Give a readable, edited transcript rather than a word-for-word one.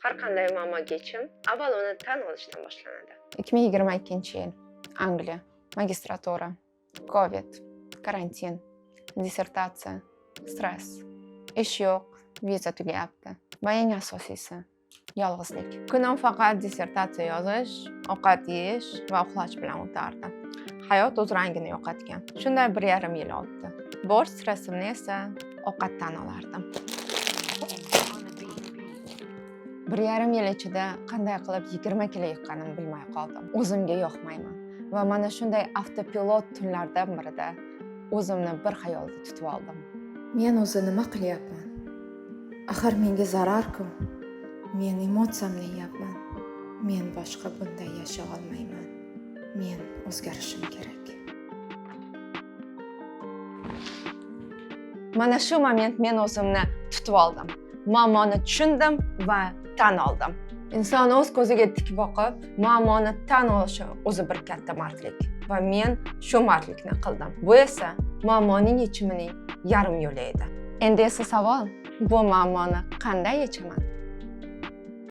Har qanday muammoga yechim avval uni tan olishdan boshlanadi. 2022-yil. Angliya. Magistratura. Covid. Karantin. Dissertatsiya. Stress. Ish yo'q, viza tugayapti. Va eng asosiysi, yolg'izlik. Kunim faqat dissertatsiya yozish, ovqat yeyish va uxlash bilan o'tardi. Hayot o'z rangini yo'qotgan. Shunday 1,5 yil o'tdi. Bor stressimni esa ovqatdan olardim. 1,5 yil ichida qanday qilib 20 kilo yiqqanimni bilmay qoldim. O'zimga yoqmayman. Va mana shunday avtopilot tunlardan birida o'zimni bir xayolda tutib oldim. Men o'zi nima qilyapman? Axir menga zarar-ku. Men emotsiyamni yeyapman. Men boshqa bunday yashay olmayman. Men o'zgarishim kerak. Mana shu moment men o'zimni tutib oldim. Muammoni tushundim va tan oldim. Inson o'z ko'ziga tik boqib, muammoni tan olishi o'zi bir katta mardlik va men shu mardlikni qildim. Bu esa muammoning yechimining yarim yo'li edi. Endi esa savol, bu muammoni qanday yechaman?